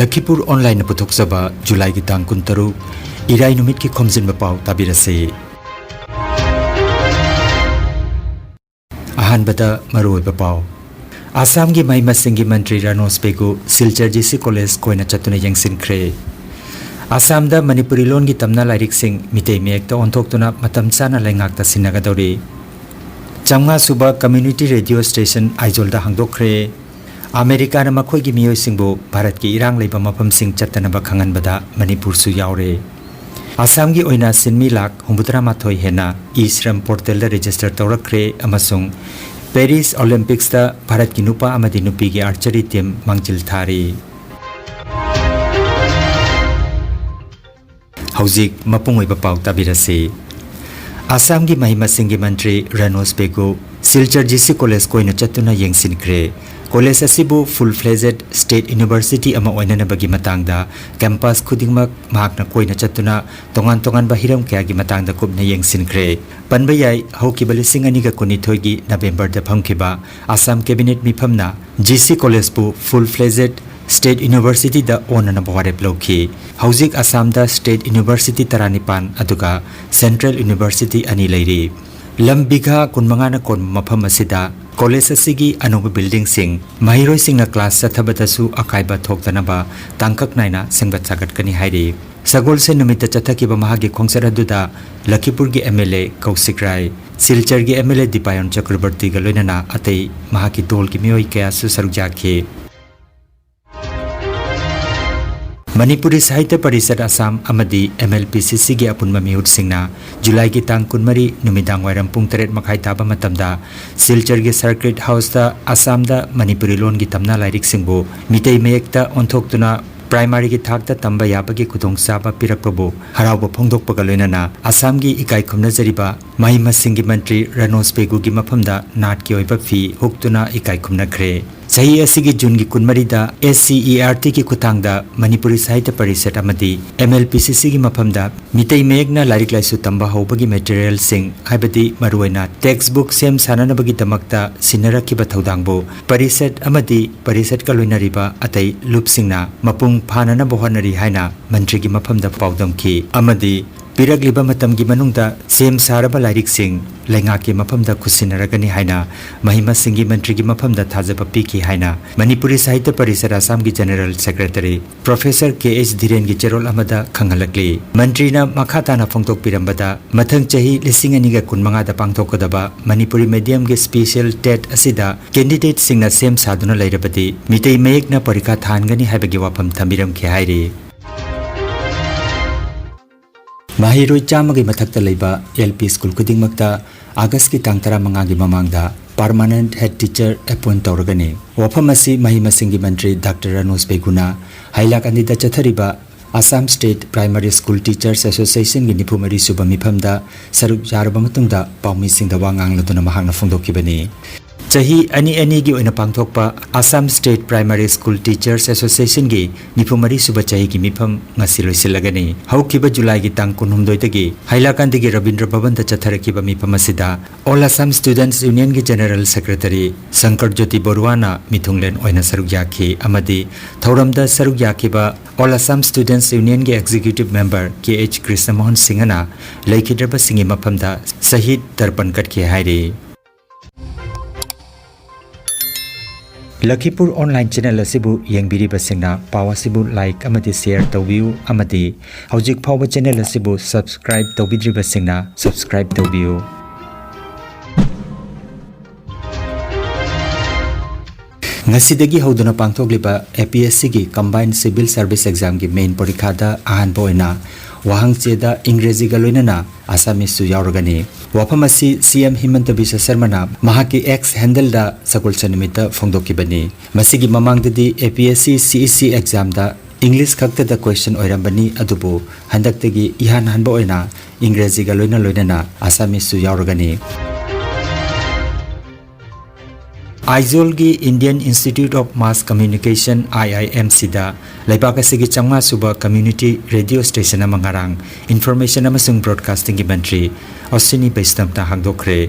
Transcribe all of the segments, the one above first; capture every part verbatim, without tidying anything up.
ꯂꯈꯤꯄꯨꯔ ꯑꯣꯟꯂꯥꯏꯟꯅ ꯄꯨꯊꯣꯛꯆꯕ ꯖꯨꯂꯥꯏꯒꯤ ꯇꯥꯡ ꯀꯨꯟꯇꯔꯨꯛ, ꯏꯔꯥꯏ ꯅꯨꯃꯤꯠꯀꯤ ꯈꯣꯝꯖꯤꯟꯕ ꯄꯥꯎ ꯇꯥꯕꯤꯔꯁꯤ꯫ ꯑꯍꯥꯟꯕꯗ ꯃꯔꯨꯑꯣꯏꯕ ꯄꯥꯎ꯫ ꯑꯁꯥꯝꯒꯤ ꯃꯍꯩ ꯃꯁꯤꯡꯒꯤ ꯃꯟꯇ꯭ꯔꯤ ꯔꯥꯅꯣꯁ ꯕꯦꯒꯨ ꯁꯤꯜꯆꯔ ꯖꯤ ꯁꯤ ꯀꯣꯂꯦꯖ ꯀꯣꯏꯅ ꯆꯠꯇꯨꯅ ꯌꯦꯡꯁꯤꯟꯈ꯭ꯔꯦ꯫ ꯑꯁꯥꯝꯗ ꯃꯅꯤꯄꯨꯔꯤ ꯂꯣꯟꯒꯤ ꯇꯝꯅ ꯂꯥꯏꯔꯤꯛꯁꯤꯡ ꯃꯤꯇꯩ ꯃꯌꯦꯛꯇ ꯑꯣꯟꯊꯣꯛꯇꯨꯅ ꯃꯇꯝ ꯆꯥꯅ ꯂꯩꯉꯥꯛꯇ ꯁꯤꯟꯅꯒꯗꯧꯔꯤ꯫ ꯆꯥꯝꯃꯉꯥ ꯁꯨꯕ ꯀꯝꯃ꯭ꯌꯨꯅꯤꯇꯤ ꯔꯦꯗꯤꯑꯣ ꯁ꯭ꯇꯦꯁꯟ ꯑꯥꯏꯖꯣꯜꯗ ꯍꯥꯡꯗꯣꯛꯈ꯭ꯔꯦ꯫ ꯑꯃꯦꯔꯤꯀꯥꯅ ꯃꯈꯣꯏꯒꯤ ꯃꯤꯑꯣꯏꯁꯤꯡꯕꯨ ꯚꯥꯔꯠꯀꯤ ꯏꯔꯥꯡ ꯂꯩꯕ ꯃꯐꯝꯁꯤꯡ ꯆꯠꯇꯅꯕ ꯈꯪꯍꯟꯕꯗ ꯃꯅꯤꯄꯨꯔꯁꯨ ꯌꯥꯎꯔꯦ꯫ ꯑꯁꯥꯝꯒꯤ ꯑꯣꯏꯅ ꯁꯤꯟꯃꯤ ꯂꯥꯈ ꯍꯨꯝꯐꯨꯇꯔꯥ ꯃꯥꯊꯣꯏ ꯍꯦꯟꯅ ꯏ ꯁ꯭ꯔꯝ ꯄꯣꯔꯇꯦꯜꯗ ꯔꯦꯖꯤꯁꯇꯔ ꯇꯧꯔꯛꯈ꯭ꯔꯦ ꯑꯃꯁꯨꯡ ꯄꯦꯔꯤꯁ ꯑꯣꯂꯤꯝꯄꯤꯛꯁꯇ ꯚꯥꯔꯠꯀꯤ ꯅꯨꯄꯥ ꯑꯃꯗꯤ ꯅꯨꯄꯤꯒꯤ ꯑꯥꯔꯆꯔꯤ ꯇꯤꯝ ꯃꯥꯡꯖꯤꯜ ꯊꯥꯔꯤ꯫ ꯍꯧꯖꯤꯛ ꯃꯄꯨꯡ ꯑꯣꯏꯕ ꯄꯥꯎ ꯇꯥꯕꯤꯔꯁꯤ꯫ ꯑꯁꯥꯝꯒꯤ ꯃꯍꯩ ꯃꯁꯤꯡꯒꯤ ꯃꯟꯇ꯭ꯔꯤ ꯔꯥꯅꯣꯁ ꯕꯦꯒꯨ ꯁꯤꯜꯆꯔ ꯖꯤ ꯁꯤ ꯀꯣꯂꯦꯖ ꯀꯣꯏꯅ ꯆꯠꯇꯨꯅ ꯌꯦꯡꯁꯤꯟꯈ꯭ꯔꯦ꯫ ꯀꯣꯂꯦꯖ ꯑꯁꯤꯕꯨ ꯐꯨꯜ ꯐ꯭ꯂꯦꯖꯦꯗ ꯁ꯭ꯇꯦꯠ ꯌꯨꯅꯤꯚꯔꯁꯤꯇꯤ ꯑꯃ ꯑꯣꯏꯅꯅꯕꯒꯤ ꯃꯇꯥꯡꯗ ꯀꯦꯝꯄꯁ ꯈꯨꯗꯤꯡꯃꯛ ꯃꯍꯥꯛꯅ ꯀꯣꯏꯅ ꯆꯠꯇꯨꯅ ꯇꯣꯉꯥꯟ ꯇꯣꯉꯥꯟꯕ ꯍꯤꯔꯝ ꯀꯌꯥꯒꯤ ꯃꯇꯥꯡꯗ ꯀꯨꯞꯅ ꯌꯦꯡꯁꯤꯟꯈ꯭ꯔꯦ꯫ ꯄꯟꯕ ꯌꯥꯏ, ꯍꯧꯈꯤꯕ ꯂꯤꯁꯤꯡ ꯑꯅꯤꯒ ꯀꯨꯟꯅꯤꯊꯣꯏꯒꯤ ꯅꯕꯦꯝꯕꯔꯗ ꯐꯝꯈꯤꯕ ꯑꯁꯥꯝ ꯀꯦꯕꯤꯅꯦꯠ ꯃꯤꯐꯝꯅ ꯖꯤ ꯁꯤ ꯀꯣꯂꯦꯖꯄꯨ ꯐꯨꯜ ꯐ꯭ꯂꯦꯖꯦꯗ ꯁ꯭ꯇꯦꯠ ꯌꯨꯅꯤꯚꯔꯁꯤꯇꯤꯗ ꯑꯣꯟꯅꯅꯕ ꯋꯥꯔꯦꯞ ꯂꯧꯈꯤ꯫ ꯍꯧꯖꯤꯛ ꯑꯁꯥꯝꯗ ꯁ꯭ꯇꯦꯠ ꯌꯨꯅꯤꯚꯔꯁꯤꯇꯤ ꯇꯔꯥꯅꯤꯄꯥꯟ ꯑꯗꯨꯒ ꯁꯦꯟꯇ꯭ꯔꯦꯜ ꯌꯨꯅꯤꯚꯔꯁꯤꯇꯤ ꯑꯅꯤ ꯂꯩꯔꯤ꯫ ꯂꯝ ꯕꯤꯘꯥ ꯀꯨꯟꯃꯉꯥꯅ ꯀꯣꯟꯕ ꯃꯐꯝ ꯑꯁꯤꯗ ꯀꯣꯂꯦꯖ ꯑꯁꯤꯒꯤ ꯑꯅꯧꯕ ꯕꯤꯜꯗꯤꯡꯁꯤꯡ, ꯃꯍꯩꯔꯣꯏꯁꯤꯡꯅ ꯀ꯭ꯂꯥꯁ ꯆꯠꯊꯕꯗꯁꯨ ꯑꯀꯥꯏꯕ ꯊꯣꯛꯇꯅꯕ ꯇꯥꯡꯀꯛ ꯅꯥꯏꯅ ꯁꯦꯝꯒꯠ ꯁꯥꯒꯠꯀꯅꯤ ꯍꯥꯏꯔꯤ꯫ ꯁꯒꯣꯜꯁꯦꯟ ꯅꯨꯃꯤꯠꯇ ꯆꯠꯊꯈꯤꯕ ꯃꯍꯥꯛꯀꯤ ꯈꯣꯡꯆꯠ ꯑꯗꯨꯗ ꯂꯈꯤꯄꯨꯔꯒꯤ M L A Kaushik Rai, ꯁꯤꯜꯆꯔꯒꯤ ꯑꯦꯝ ꯑꯦꯜ ꯑꯦ ꯗꯤꯄꯥꯌꯟ ꯆꯀ꯭ꯔꯕꯔꯇꯤꯒ ꯂꯣꯏꯅꯅ ꯑꯇꯩ ꯃꯍꯥꯛꯀꯤ ꯗꯣꯜꯒꯤ ꯃꯤꯑꯣꯏ ꯀꯌꯥꯁꯨ ꯁꯔꯨꯛ ꯌꯥꯈꯤ꯫ ꯃꯅꯤꯄꯨꯔꯤ ꯁꯥꯍꯤꯇ꯭ꯌ ꯄꯔꯤꯁꯠ ꯑꯁꯥꯝ ꯑꯃꯗꯤ ꯑꯦꯝ ꯑꯦꯜ ꯄꯤ ꯁꯤ ꯁꯤꯒꯤ ꯑꯄꯨꯟꯕ ꯃꯤꯍꯨꯠꯁꯤꯡꯅ ꯖꯨꯂꯥꯏꯒꯤ ꯇꯥꯡ ꯀꯨꯟꯃꯔꯤ ꯅꯨꯃꯤꯗꯥꯡ ꯋꯥꯏꯔꯝ ꯄꯨꯡ ꯇꯔꯦꯠ ꯃꯈꯥꯏ ꯇꯥꯕ ꯃꯇꯝꯗ ꯁꯤꯜꯆꯔꯒꯤ ꯁꯔꯀ꯭ꯔꯤꯠ ꯍꯥꯎꯁꯇ ꯑꯁꯥꯝꯗ ꯃꯅꯤꯄꯨꯔꯤ ꯂꯣꯟꯒꯤ ꯇꯝꯅ ꯂꯥꯏꯔꯤꯛꯁꯤꯡꯕꯨ ꯃꯤꯇꯩ ꯃꯌꯦꯛꯇ ꯑꯣꯟꯊꯣꯛꯇꯨꯅ ꯄ꯭ꯔꯥꯏꯃꯥꯔꯤꯒꯤ ꯊꯥꯛꯇ ꯇꯝꯕ ꯌꯥꯕꯒꯤ ꯈꯨꯗꯣꯡꯆꯥꯕ ꯄꯤꯔꯛꯄꯕꯨ ꯍꯔꯥꯎꯕ ꯐꯣꯡꯗꯣꯛꯄꯒ ꯂꯣꯏꯅꯅ ꯑꯁꯥꯝꯒꯤ ꯏꯀꯥꯏ ꯈꯨꯝꯅꯖꯔꯤꯕ ꯃꯍꯩ ꯃꯁꯤꯡꯒꯤ ꯃꯟꯇ꯭ꯔꯤ ꯔꯥꯅꯣꯁ ꯕꯦꯒꯨꯒꯤ ꯃꯐꯝꯗ ꯅꯥꯠꯀꯤ ꯑꯣꯏꯕ ꯐꯤ ꯍꯨꯛꯇꯨꯅ ꯏꯀꯥꯏ ꯈꯨꯝꯅꯈ꯭ꯔꯦ꯫ ꯆꯍꯤ ꯑꯁꯤꯒꯤ ꯖꯨꯟꯒꯤ ꯀꯨꯟꯃꯔꯤꯗ S C E R T ꯒꯤ ꯈꯨꯠꯊꯥꯡꯗ ꯃꯅꯤꯄꯨꯔꯤ ꯁꯥꯍꯤꯇ꯭ꯌ ꯄꯔꯤꯁꯠ ꯑꯃꯗꯤ M L P C C ꯒꯤ ꯃꯐꯝꯗ ꯃꯤꯇꯩ ꯃꯌꯦꯛꯅ ꯂꯥꯏꯔꯤꯛ ꯂꯥꯏꯁꯨ ꯇꯝꯕ ꯍꯧꯕꯒꯤ materialꯁꯤꯡ, ꯍꯥꯏꯕꯗꯤ ꯃꯔꯨꯑꯣꯏꯅ text book ꯁꯦꯝ ꯁꯥꯅꯅꯕꯒꯤꯗꯃꯛꯇ ꯁꯤꯟꯅꯔꯛꯈꯤꯕ ꯊꯧꯗꯥꯡꯕꯨ ꯄꯔꯤꯁꯠ ꯑꯃꯗꯤ ꯄꯔꯤꯁꯠꯀ ꯂꯣꯏꯅꯔꯤꯕ ꯑꯇꯩ ꯂꯨꯞꯁꯤꯡꯅ ꯃꯄꯨꯡ ꯐꯥꯅꯅꯕ ꯍꯣꯠꯅꯔꯤ ꯍꯥꯏꯅ ꯃꯟꯇ꯭ꯔꯤꯒꯤ ꯃꯐꯝꯗ ꯄꯥꯎꯗꯝꯈꯤ ꯑꯃꯗꯤ ꯄꯤꯔꯛꯂꯤꯕ ꯃꯇꯝꯒꯤ ꯃꯅꯨꯡꯗ ꯁꯦꯝ ꯁꯥꯔꯕ ꯂꯥꯏꯔꯤꯛꯁꯤꯡ ꯂꯩꯉꯥꯛꯀꯤ ꯃꯐꯝꯗ ꯈꯨꯠꯁꯤꯟꯅꯔꯒꯅꯤ ꯍꯥꯏꯅ ꯃꯍꯩ ꯃꯁꯤꯡꯒꯤ ꯃꯟꯇ꯭ꯔꯤꯒꯤ ꯃꯐꯝꯗ ꯊꯥꯖꯕ ꯄꯤꯈꯤ ꯍꯥꯏꯅ ꯃꯅꯤꯄꯨꯔꯤ ꯁꯥꯍꯤꯇ꯭ꯌ ꯄꯔꯤꯁꯠ ꯑꯁꯥꯝꯒꯤ General Secretary Professor K H ꯙꯤꯔꯦꯟꯒꯤ ꯆꯦꯔꯣꯜ ꯑꯃꯗ ꯈꯪꯍꯜꯂꯛꯂꯤ꯫ ꯃꯟꯇ꯭ꯔꯤꯅ ꯃꯈꯥ ꯇꯥꯅ ꯐꯣꯡꯗꯣꯛꯄꯤꯔꯝꯕꯗ, ꯃꯊꯪ ꯆꯍꯤ ꯂꯤꯁꯤꯡ ꯑꯅꯤꯒ ꯀꯨꯟꯃꯉꯥꯗ ꯄꯥꯡꯊꯣꯛꯀꯗꯕ ꯃꯅꯤꯄꯨꯔꯤ mediumꯒꯤ special TET ꯑꯁꯤꯗ candidateꯁꯤꯡꯅ ꯁꯦꯝ ꯁꯥꯗꯨꯅ ꯂꯩꯔꯕꯗꯤ ꯃꯤꯇꯩ ꯃꯌꯦꯛꯅ ꯄꯔꯤꯈꯥ ꯊꯥꯍꯟꯒꯅꯤ ꯍꯥꯏꯕꯒꯤ ꯋꯥꯐꯝ ꯊꯝꯕꯤꯔꯝꯈꯤ ꯍꯥꯏꯔꯤ꯫ ꯃꯍꯩꯔꯣꯏ ꯆꯥꯝꯃꯒꯤ ꯃꯊꯛꯇ ꯂꯩꯕ L P school ꯈꯨꯗꯤꯡꯃꯛꯇ ꯑꯥꯒꯁꯀꯤ ꯇꯥꯡ ꯇꯔꯥꯃꯉꯥꯒꯤ ꯃꯃꯥꯡꯗ permanent head teacher appoint ꯇꯧꯔꯒꯅꯤ꯫ ꯋꯥꯐꯝ ꯑꯁꯤ ꯃꯍꯩ ꯃꯁꯤꯡꯒꯤ ꯃꯟꯇ꯭ꯔꯤ ꯗꯥꯛꯇꯔ ꯔꯥꯅꯣꯖ ꯕꯦꯒꯨꯅ ꯍꯩꯂꯥꯀꯟꯗꯤꯗ ꯆꯠꯊꯔꯤꯕ Assam State Primary School Teachers Associationꯒꯤ ꯅꯤꯐꯨ ꯃꯔꯤ ꯁꯨꯕ ꯃꯤꯐꯝꯗ ꯁꯔꯨꯛ ꯌꯥꯔꯕ ꯃꯇꯨꯡꯗ ꯄꯥꯎꯃꯤꯁꯤꯡꯗ ꯋꯥ ꯉꯥꯡꯂꯗꯨꯅ ꯃꯍꯥꯛꯅ ꯐꯣꯡꯗꯣꯛꯈꯤꯕꯅꯤ꯫ ꯆꯍꯤ ꯑꯅꯤ ꯑꯅꯤꯒꯤ ꯑꯣꯏꯅ ꯄꯥꯡꯊꯣꯛꯄ Assam State Primary School Teachers Associationꯒꯤ ꯅꯤꯐꯨ ꯃꯔꯤ ꯁꯨꯕ ꯆꯍꯤꯒꯤ ꯃꯤꯐꯝ ꯉꯁꯤ ꯂꯣꯏꯁꯤꯜꯂꯒꯅꯤ꯫ ꯍꯧꯈꯤꯕ ꯖꯨꯂꯥꯏꯒꯤ ꯇꯥꯡ ꯀꯨꯟꯍꯨꯝꯗꯣꯏꯗꯒꯤ ꯍꯩꯂꯥꯀꯥꯟꯗꯒꯤ ꯔꯕꯤꯟꯗ꯭ꯔ ꯚꯕꯟꯗ ꯆꯠꯊꯔꯛꯈꯤꯕ ꯃꯤꯐꯝ ꯑꯁꯤꯗ All Assam Students Unionꯒꯤ General Secretary Shankar ꯖꯣꯇꯤ ꯕꯣꯔꯨꯋꯥꯅ ꯃꯤꯊꯨꯡꯂꯦꯟ ꯑꯣꯏꯅ ꯁꯔꯨꯛ ꯌꯥꯈꯤ ꯑꯃꯗꯤ ꯊꯧꯔꯝꯗ ꯁꯔꯨꯛ ꯌꯥꯈꯤꯕ All Assam Students Unionꯒꯤ Executive Member K H ꯀ꯭ꯔꯤꯁꯅꯃꯣꯍꯟ ꯁꯤꯡꯍꯅ ꯂꯩꯈꯤꯗ꯭ꯔꯕꯁꯤꯡꯒꯤ ꯃꯐꯝꯗ ꯁꯍꯤꯗ ꯇꯔꯄꯟ ꯀꯠꯈꯤ ꯍꯥꯏꯔꯤ꯫ ꯂꯈꯤꯄꯨꯔ online channel ꯑꯁꯤꯕꯨ ꯌꯦꯡꯕꯤꯔꯤꯕꯁꯤꯡꯅ ꯄꯥꯎ ꯑꯁꯤꯕꯨ like ꯑꯃꯗꯤ share ꯇꯧꯕꯤꯌꯨ ꯑꯃꯗꯤ ꯍꯧꯖꯤꯛ ꯐꯥꯎꯕ channel ꯑꯁꯤꯕꯨ subscribe ꯇꯧꯕꯤꯗ꯭ꯔꯤꯕꯁꯤꯡꯅ subscribe ꯇꯧꯕꯤꯌꯨ꯫ ꯉꯁꯤꯗꯒꯤ ꯍꯧꯗꯨꯅ ꯄꯥꯡꯊꯣꯛꯂꯤꯕ APSCꯒꯤ Combined Civil Service Examꯒꯤ main ꯄꯔꯤꯈꯥꯗ ꯑꯍꯥꯟꯕ ꯑꯣꯏꯅ ꯋꯥꯍꯪ ꯆꯦꯗ ꯏꯪꯒ꯭ꯔꯦꯖꯤꯒ ꯂꯣꯏꯅꯅ Assamese ꯁꯨ ꯌꯥꯎꯔꯒꯅꯤ꯫ ꯋꯥꯐꯝ ꯑꯁꯤ CM ꯍꯤꯃꯟꯇ ꯕꯤꯁ꯭ꯋ ꯁꯔꯃꯅ ꯃꯍꯥꯛꯀꯤ X handleꯗ ꯁꯒꯣꯜꯁꯦꯟ ꯅꯨꯃꯤꯠꯇ ꯐꯣꯡꯗꯣꯛꯈꯤꯕꯅꯤ꯫ ꯃꯁꯤꯒꯤ ꯃꯃꯥꯡꯗꯗꯤ APSC CEC examꯗ English ꯈꯛꯇꯗ question ꯑꯣꯏꯔꯝꯕꯅꯤ, ꯑꯗꯨꯕꯨ ꯍꯟꯗꯛꯇꯒꯤ ꯏꯍꯥꯟ ꯍꯥꯟꯕ ꯑꯣꯏꯅ ꯏꯪꯒ꯭ꯔꯦꯖꯤꯒ ꯂꯣꯏꯅ ꯂꯣꯏꯅꯅ Assamese ꯁꯨ ꯌꯥꯎꯔꯒꯅꯤ꯫ ꯑꯥꯏꯖꯣꯜꯒꯤ Indian Institute of Mass Communication, I I M ꯁꯤꯗ ꯂꯩꯕꯥꯛ ꯑꯁꯤꯒꯤ ꯆꯥꯝꯃꯉꯥ ꯁꯨꯕ community radio station ꯑꯃ ꯉꯔꯥꯡ Information ꯑꯃꯁꯨꯡ Broadcastingꯒꯤ ꯃꯟꯇ꯭ꯔꯤ ꯑꯁ꯭ꯋꯤꯅꯤ ꯕꯩꯁꯅꯕꯅ ꯍꯥꯡꯗꯣꯛꯈ꯭ꯔꯦ꯫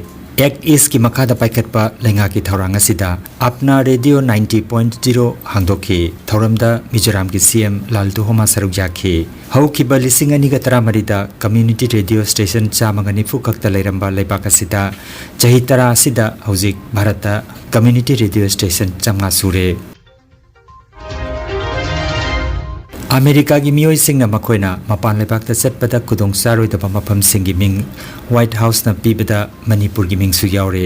Act Eastꯀꯤ ꯃꯈꯥꯗ ꯄꯥꯏꯈꯠꯄ ꯂꯩꯉꯥꯛꯀꯤ ꯊꯧꯔꯥꯡ ꯑꯁꯤꯗ Apna Radio ninety point zero ꯍꯥꯡꯗꯣꯛꯈꯤ꯫ ꯊꯧꯔꯝꯗ ꯃꯤꯖꯣꯔꯥꯝꯒꯤ C M ꯂꯥꯜ ꯗꯨꯍꯣꯃꯥ ꯁꯔꯨꯛ ꯌꯥꯈꯤ꯫ ꯍꯧꯈꯤꯕ ꯂꯤꯁꯤꯡ ꯑꯅꯤꯒ ꯇꯔꯥꯃꯔꯤꯗ community radio station ꯆꯥꯝꯃꯒ ꯅꯤꯐꯨ ꯈꯛꯇ ꯂꯩꯔꯝꯕ ꯂꯩꯕꯥꯛ ꯑꯁꯤꯗ ꯆꯍꯤ ꯇꯔꯥ ꯑꯁꯤꯗ ꯍꯧꯖꯤꯛ ꯚꯥꯔꯠꯇ community radio station ꯆꯥꯝꯃꯉꯥ ꯁꯨꯔꯦ꯫ ꯑꯃꯦꯔꯤꯀꯥꯒꯤ ꯃꯤꯑꯣꯏꯁꯤꯡꯅ ꯃꯈꯣꯏꯅ ꯃꯄꯥꯟ ꯂꯩꯕꯥꯛꯇ ꯆꯠꯄꯗ ꯈꯨꯗꯣꯡ ꯆꯥꯔꯣꯏꯗꯕ ꯃꯐꯝꯁꯤꯡꯒꯤ ꯃꯤꯡ White Houseꯅ ꯄꯤꯕꯗ ꯃꯅꯤꯄꯨꯔꯒꯤ ꯃꯤꯡꯁꯨ ꯌꯥꯎꯔꯦ꯫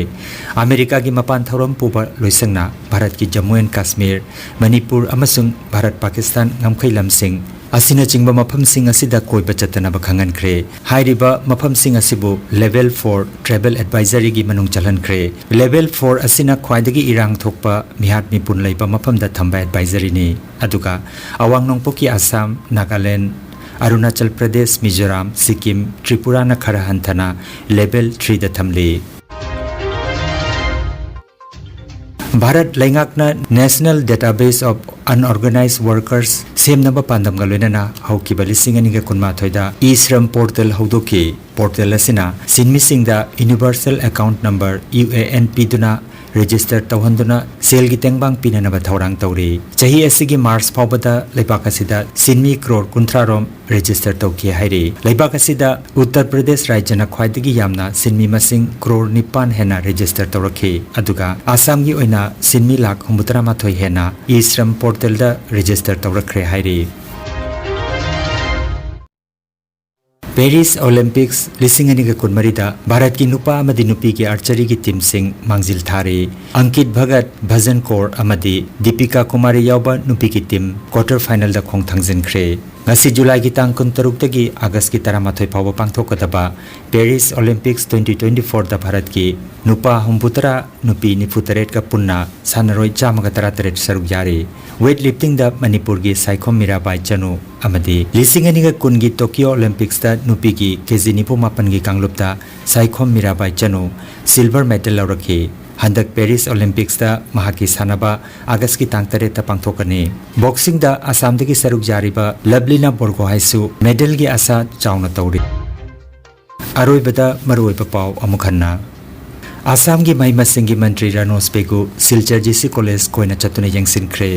ꯑꯃꯦꯔꯤꯀꯥꯒꯤ ꯃꯄꯥꯟ ꯊꯧꯔꯝ ꯄꯨꯕ ꯂꯣꯏꯁꯪꯅ ꯚꯥꯔꯠꯀꯤ ꯖꯝꯃꯨ ꯑꯦꯟ ꯀꯥꯁꯃꯤꯔ, ꯃꯅꯤꯄꯨꯔ ꯑꯃꯁꯨꯡ ꯚꯥꯔꯠ ꯄꯥꯀꯤꯁꯇꯥꯟ ꯉꯝꯈꯩ ꯂꯝꯁꯤꯡ ꯑꯁꯤꯅꯆꯤꯡꯕ ꯃꯐꯝꯁꯤꯡ ꯑꯁꯤꯗ ꯀꯣꯏꯕ ꯆꯠꯇꯅꯕ ꯈꯪꯍꯟꯈ꯭ꯔꯦ꯫ ꯍꯥꯏꯔꯤꯕ ꯃꯐꯝꯁꯤꯡ ꯑꯁꯤꯕꯨ Level four Travel Advisoryꯒꯤ ꯃꯅꯨꯡ ꯆꯜꯍꯟꯈ꯭ꯔꯦ꯫ Level four ꯑꯁꯤꯅ ꯈ꯭ꯋꯥꯏꯗꯒꯤ ꯏꯔꯥꯡ ꯊꯣꯛꯄ ꯃꯤꯍꯥꯠ ꯃꯤꯄꯨꯟ ꯂꯩꯕ ꯃꯐꯝꯗ ꯊꯝꯕ advisoryꯅꯤ꯫ ꯑꯗꯨꯒ ꯑꯋꯥꯡ ꯅꯣꯡꯄꯣꯛꯀꯤ ꯑꯁꯥꯝ, ꯅꯥꯒꯥꯂꯦꯟ, ꯑꯔꯨꯅꯥꯆꯜ ꯄ꯭ꯔꯗꯦꯁ, ꯃꯤꯖꯣꯔꯥꯝ, ꯁꯤꯛꯀꯤꯝ, ꯇ꯭ꯔꯤꯄꯨꯔꯥꯅ ꯈꯔ ꯍꯟꯊꯅ Level threeꯗ ꯊꯝꯂꯤ꯫ ꯚꯥꯔꯠ ꯂꯩꯉꯥꯛꯅ National Database of Unorganized Workers ꯁꯦꯝꯅꯕ ꯄꯥꯟꯗꯝꯒ ꯂꯣꯏꯅꯅ ꯍꯧꯈꯤꯕ ꯂꯤꯁꯤꯡ ꯑꯅꯤꯒ ꯀꯨꯟꯃꯥꯊꯣꯏꯗ E-Shram portal ꯍꯧꯗꯣꯛꯈꯤ꯫ Portal ꯑꯁꯤꯅ ꯁꯤꯟꯃꯤꯁꯤꯡꯗ Universal Account Number, U A N, ꯄꯤꯗꯨꯅ register ꯇꯧꯍꯟꯗꯨꯅ ꯁꯦꯜꯒꯤ ꯇꯦꯡꯕꯥꯡ ꯄꯤꯅꯅꯕ ꯊꯧꯔꯥꯡ ꯇꯧꯔꯤ꯫ ꯆꯍꯤ ꯑꯁꯤꯒꯤ March ꯐꯥꯎꯕꯗ ꯂꯩꯕꯥꯛ ꯑꯁꯤꯗ ꯁꯤꯟꯃꯤ ꯀ꯭ꯔꯣꯔ ꯀꯨꯟꯊ꯭ꯔꯥ ꯔꯣꯝ register ꯇꯧꯈꯤ ꯍꯥꯏꯔꯤ꯫ ꯂꯩꯕꯥꯛ ꯑꯁꯤꯗ ꯎꯠꯇꯔ ꯄ꯭ꯔꯗꯦꯁ ꯔꯥꯖ꯭ꯌꯅ ꯈ꯭ꯋꯥꯏꯗꯒꯤ ꯌꯥꯝꯅ ꯁꯤꯟꯃꯤ ꯃꯁꯤꯡ ꯀ꯭ꯔꯣꯔ ꯅꯤꯄꯥꯟ ꯍꯦꯟꯅ register ꯇꯧꯔꯛꯈꯤ꯫ ꯑꯗꯨꯒ ꯑꯁꯥꯝꯒꯤ ꯑꯣꯏꯅ ꯁꯤꯟꯃꯤ ꯂꯥꯈ ꯍꯨꯝꯐꯨꯇꯔꯥ ꯃꯥꯊꯣꯏ ꯍꯦꯟꯅ E-Shram portalꯗ register ꯇꯧꯔꯛꯈ꯭ꯔꯦ ꯍꯥꯏꯔꯤ꯫ Paris Olympics ꯂꯤꯁꯤꯡ ꯑꯅꯤꯒ ꯀꯨꯟꯃꯔꯤꯗ ꯚꯥꯔꯠꯀꯤ ꯅꯨꯄꯥ ꯑꯃꯗꯤ ꯅꯨꯄꯤꯒꯤ archeryꯒꯤ teamꯁꯤꯡ ꯃꯥꯡꯖꯤꯜ ꯊꯥꯔꯤ꯫ ꯑꯪꯀꯤꯠ ꯚꯒꯠ, ꯚꯖꯟ ꯀꯧꯔ ꯑꯃꯗꯤ ꯗꯤꯄꯤꯀꯥ ꯀꯨꯃꯥꯔꯤ ꯌꯥꯎꯕ ꯅꯨꯄꯤꯒꯤ team quarter finalꯗ ꯈꯣꯡ ꯊꯥꯡꯖꯤꯟꯈ꯭ꯔꯦ꯫ ꯉꯁꯤ ꯖꯨꯂꯥꯏꯒꯤ ꯇꯥꯡ ꯀꯨꯟꯇꯔꯨꯛꯇꯒꯤ ꯑꯥꯒꯁꯀꯤ ꯇꯔꯥꯃꯥꯊꯣꯏ ꯐꯥꯎꯕ ꯄꯥꯡꯊꯣꯛꯀꯗꯕ Paris Olympics twenty twenty fourꯗ ꯚꯥꯔꯠꯀꯤ ꯅꯨꯄꯥ ꯍꯨꯝꯐꯨꯇꯔꯥ, ꯅꯨꯄꯤ ꯅꯤꯐꯨꯇꯔꯦꯠꯀ ꯄꯨꯟꯅ ꯁꯥꯟꯅꯔꯣꯏ ꯆꯥꯝꯃꯒ ꯇꯔꯥꯇꯔꯦꯠ ꯁꯔꯨꯛ ꯌꯥꯔꯤ꯫ Weightliftingꯗ ꯃꯅꯤꯄꯨꯔꯒꯤ ꯁꯥꯏꯈꯣꯝ ꯃꯤꯔꯥꯕꯥꯏ ꯆꯅꯨ ꯑꯃꯗꯤ ꯂꯤꯁꯤꯡ ꯑꯅꯤꯒ ꯀꯨꯟꯒꯤ Tokyo Olympicsꯇ ꯅꯨꯄꯤꯒꯤ KG ꯅꯤꯐꯨ ꯃꯥꯄꯟꯒꯤ ꯀꯥꯡꯂꯨꯞꯇ ꯁꯥꯏꯈꯣꯝ ꯃꯤꯔꯥꯕꯥꯏ ꯆꯅꯨ silver medal ꯂꯧꯔꯛꯈꯤ꯫ ꯍꯟꯗꯛ ꯄꯦꯔꯤꯁ ꯑꯣꯂꯤꯝꯄꯤꯛꯁꯇ ꯃꯍꯥꯛꯀꯤ ꯁꯥꯟꯅꯕ ꯑꯥꯒꯁꯀꯤ ꯇꯥꯡ ꯇꯔꯦꯠꯇ ꯄꯥꯡꯊꯣꯛꯀꯅꯤ꯫ ꯕꯣꯛꯁꯤꯡꯗ ꯑꯁꯥꯝꯗꯒꯤ ꯁꯔꯨꯛ ꯌꯥꯔꯤꯕ ꯂꯕꯂꯤꯅꯥ ꯕꯣꯔꯒꯣꯍꯥꯏꯁꯨ ꯃꯦꯗꯜꯒꯤ ꯑꯁꯥ ꯆꯥꯎꯅ ꯇꯧꯔꯤ꯫ ꯑꯔꯣꯏꯕꯗ ꯃꯔꯨꯑꯣꯏꯕ ꯄꯥꯎ ꯑꯃꯨꯛ ꯍꯟꯅ꯫ ꯑꯁꯥꯝꯒꯤ ꯃꯍꯩ ꯃꯁꯤꯡꯒꯤ ꯃꯟꯇ꯭ꯔꯤ ꯔꯥꯅꯣꯁ Pegu Silchar G C college ꯀꯣꯏꯅ ꯆꯠꯇꯨꯅ ꯌꯦꯡꯁꯤꯟꯈ꯭ꯔꯦ꯫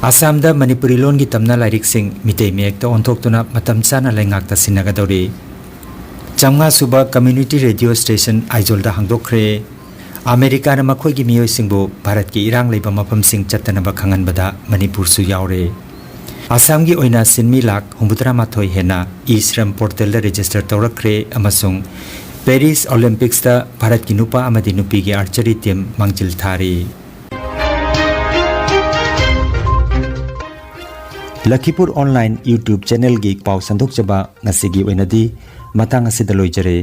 ꯑꯁꯥꯝꯗ ꯃꯅꯤꯄꯨꯔꯤ ꯂꯣꯟꯒꯤ ꯇꯝꯅ ꯂꯥꯏꯔꯤꯛꯁꯤꯡ ꯃꯤꯇꯩ ꯃꯌꯦꯛꯇ ꯑꯣꯟꯊꯣꯛꯇꯨꯅ ꯃꯇꯝ ꯆꯥꯅ ꯂꯩꯉꯥꯛꯇ ꯁꯤꯟꯅꯒꯗꯧꯔꯤ꯫ ꯆꯥꯝꯃꯉꯥ ꯁꯨꯕ ꯀꯝꯃ꯭ꯌꯨꯅꯤꯇꯤ ꯔꯦꯗꯤꯑꯣ ꯁ꯭ꯇꯦꯁꯟ ꯑꯥꯏꯖꯣꯜꯗ ꯍꯥꯡꯗꯣꯛꯈ꯭ꯔꯦ꯫ ꯑꯃꯦꯔꯤꯀꯥꯅ ꯃꯈꯣꯏꯒꯤ ꯃꯤꯑꯣꯏꯁꯤꯡꯕꯨ ꯚꯥꯔꯠꯀꯤ ꯏꯔꯥꯡ ꯂꯩꯕ ꯃꯐꯝꯁꯤꯡ ꯆꯠꯇꯅꯕ ꯈꯪꯍꯟꯕꯗ ꯃꯅꯤꯄꯨꯔꯁꯨ ꯌꯥꯎꯔꯦ꯫ ꯑꯁꯥꯝꯒꯤ ꯑꯣꯏꯅ ꯁꯤꯟꯃꯤ ꯂꯥꯈ ꯍꯨꯝꯐꯨꯇꯔꯥ ꯃꯥꯊꯣꯏ ꯍꯦꯟꯅ ꯏ ꯁ꯭ꯔꯝ ꯄꯣꯔꯇꯦꯜꯗ ꯔꯦꯖꯤꯁꯇꯔ ꯇꯧꯔꯛꯈ꯭ꯔꯦ ꯑꯃꯁꯨꯡ ꯄꯦꯔꯤꯁ ꯑꯣꯂꯤꯝꯄꯤꯛꯁꯇ ꯚꯥꯔꯠꯀꯤ ꯅꯨꯄꯥ ꯑꯃꯗꯤ ꯅꯨꯄꯤꯒꯤ ꯑꯥꯔꯆꯔꯤ ꯇꯤꯝ ꯃꯥꯡꯖꯤꯜ ꯊꯥꯔꯤ꯫ ꯂꯈꯤꯄꯨꯔ ꯑꯣꯟꯂꯥꯏꯟ YouTube ꯆꯦꯅꯦꯜꯒꯤ ꯄꯥꯎ ꯁꯟꯗꯣꯛꯆꯕ ꯉꯁꯤꯒꯤ ꯑꯣꯏꯅꯗꯤ ꯃꯇꯥꯡ ꯑꯁꯤꯗ ꯂꯣꯏꯖꯔꯦ꯫